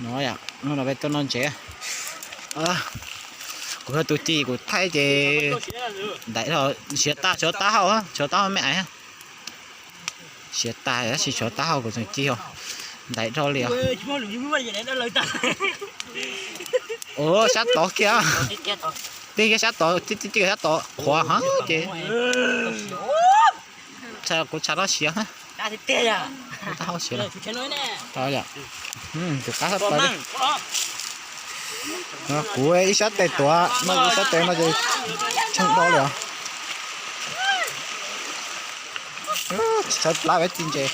No yom, hnub no peb tuaj noj ntses. Kuv yog tus ci kuv thaij ces ntais dhau, siav tag, tshuav taub hau, tshuav taub hau me ais. Siav tag tab sis tshuav taub hau kuv tseem ci os. Ntais dhau li os. Ua sab tod kiag. Tig kiag sab tod, sab tod qhuav hov ces kuv tshav no siav. Taub hau siav. Tus qab sab plaws li. Kuv ib sab tes tuav no, ib sab tes no ces tsheej dhau li os. Tshaib plab, peb ci ntses,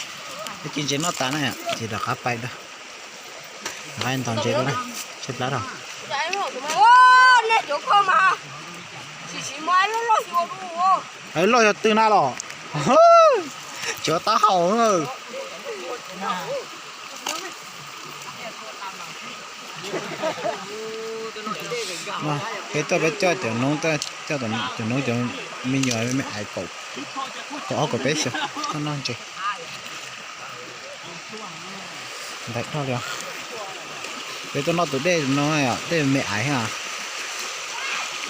peb ci ntses noj tas na ces rov qab pais da. Rov qab ntaus ntses dua na, tshaib plab rau. Loj yog twg na los? Tshuav taub hau. Peb tuaj peb coj cov noob, coj cov noob cov me nyuam me ais kaum, kaum ob kaum peb xyoo tuaj noj ntses. Ntais dhau li os. Peb tuaj noj tus dej no, dej me ais.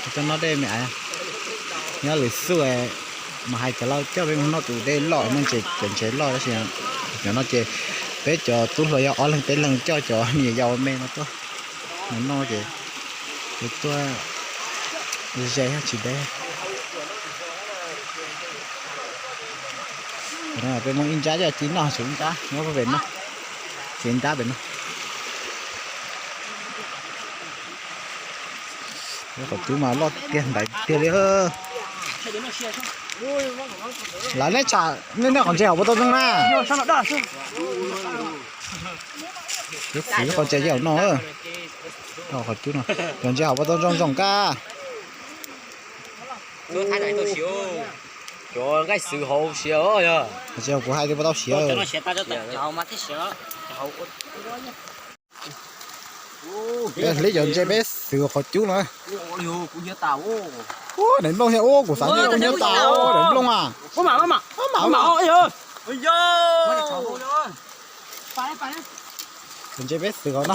Peb tuaj noj dej me ais. Nyob lwm xub mas hais cov laus coj peb mus noj tus dej loj, noj ntses, cov ntses loj tab sis cov no ces peb cov tub hluas yog ob leeg peb leeg coj cov me nyuam yaus me no tuaj mus noj ces peb tuaj ze tsis deb. Peb muab ib nrab coj ci noj, tshuav ib nrab muab pem no, tshuav ib nrab pem no. Qhov cub mas loj tiag ntais tiag li. Lawv neb tsham nej, nej qhov ntses hauv puas tau zoo na? Peb xwv qhov ntses yam no, qhov cub no, cov ntses hauv puas tau zoo zoo kab? Cov nqaij xwv hauv siav yog. Ntses kuv hais tias puas tau siav. Peb hlib cov ntses peb xwv qhov cub no. Ua daim nplooj thiab, ua kuv xav nyob kuv nyob tas ua daim nplooj a. Cov ntses peb xwv qhov no.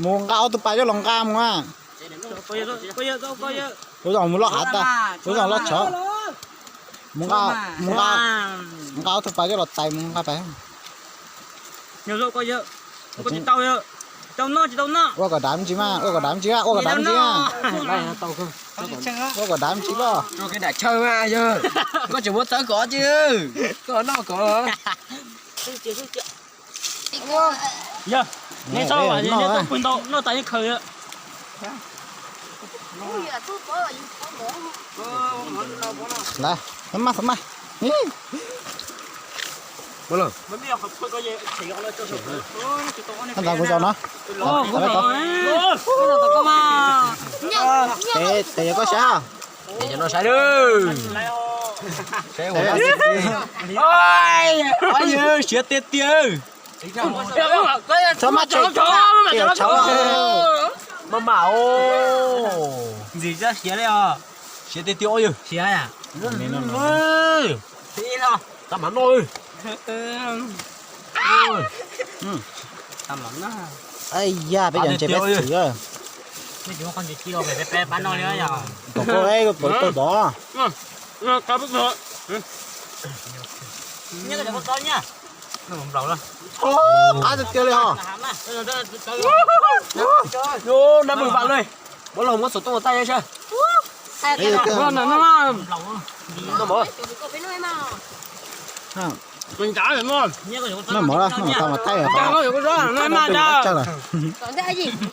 Mus nqa ob tug pas coj los nqa mus a. Ua zoo mus loj av tag, ua zoo loj tshov. Mus nqa, mus nqa, nqa ob tug pas coj los tais mus nqa pas. Ua kom dav me ntsis mas, ua kom dav me ntsis, ua kom dav me ntsis. Ua kom dav me ntsis los. Koj tseem muab txawb kom tsis, koj noj kom. Yog, neb txhob vam, neb tuaj pw ntau noj tas yeej khaws. Lawm, maj maj. Ntawd kuv zaum no. Tes, tes yog koj saib. Tes yog no saib. Siav tiag tiag. Txhob maj tshem, maj mam os. Ntxim siav li os. Siav tiag tiag os yawg. Siav. Tau mam noj. Ais yaj, peb cov ntses peb xwv. Tom koj, pov tau tod. Qab tiag tiag li os. Nab mws vam li. Muab los muab xov tooj ua taij saib. Noj mov, noj mov tau mas taij.